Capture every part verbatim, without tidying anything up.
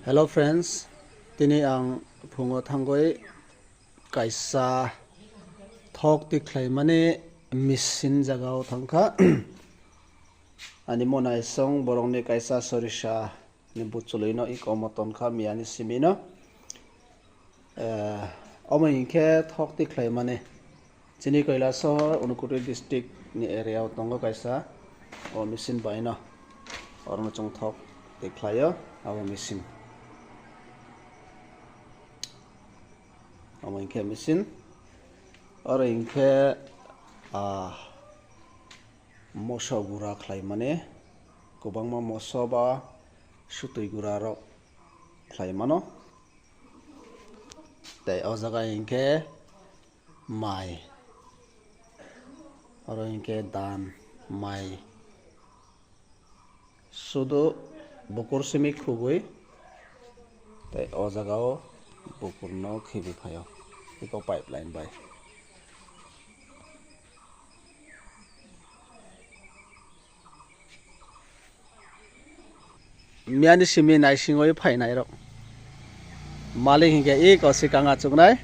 Hello friends, tini ang phungo thangwi kaisa thok tikhlaimani machine jagao thangkha. Ani mona isong borokni kaisa sorisa ni buchulwino iko moton kha miyani simino. Eh, omo hinkhe thok tikhlaimani. Chini Kailasohor Unakoti district ni area o tongo kaisa o machine baino. Orono chwng thok tikhlaio abo machine. Omo hinkhe machine. Oro hinkhe, ah, moso gura khlaimani, kwbangma moso ba sutwi gura rok khlai mano. Tei o jaga hinkhe mai, oro hinkhe dan, mai, sudu bukur simi khubui, tei o jaga o bukur no khibi phaio, eko pipeline bai. Miyani simi naisingwi phainairok. Malik hinkhe eko swkang achuknai.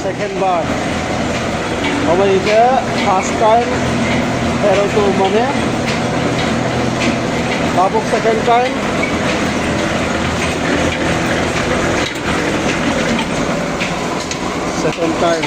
Second bar. Obo hinkhe first time hero tu mane. Tabuk second time. Second time.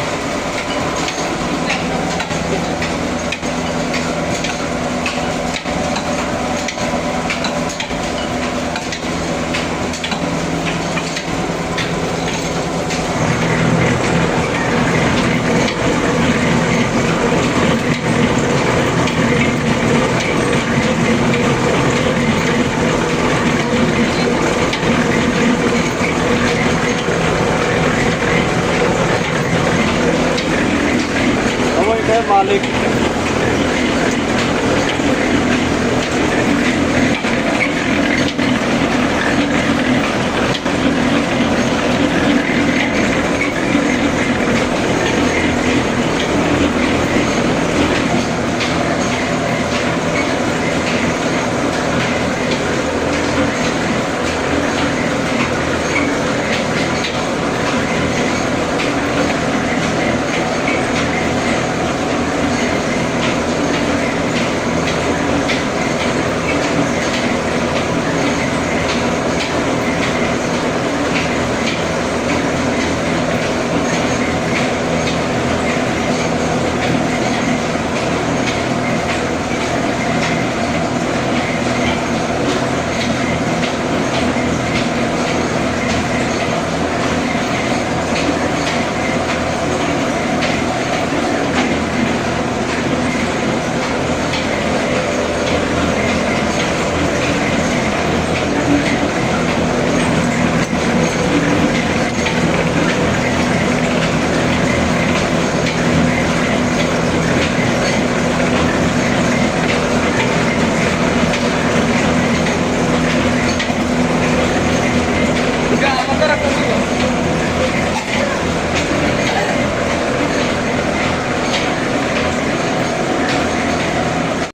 Omo khe malik.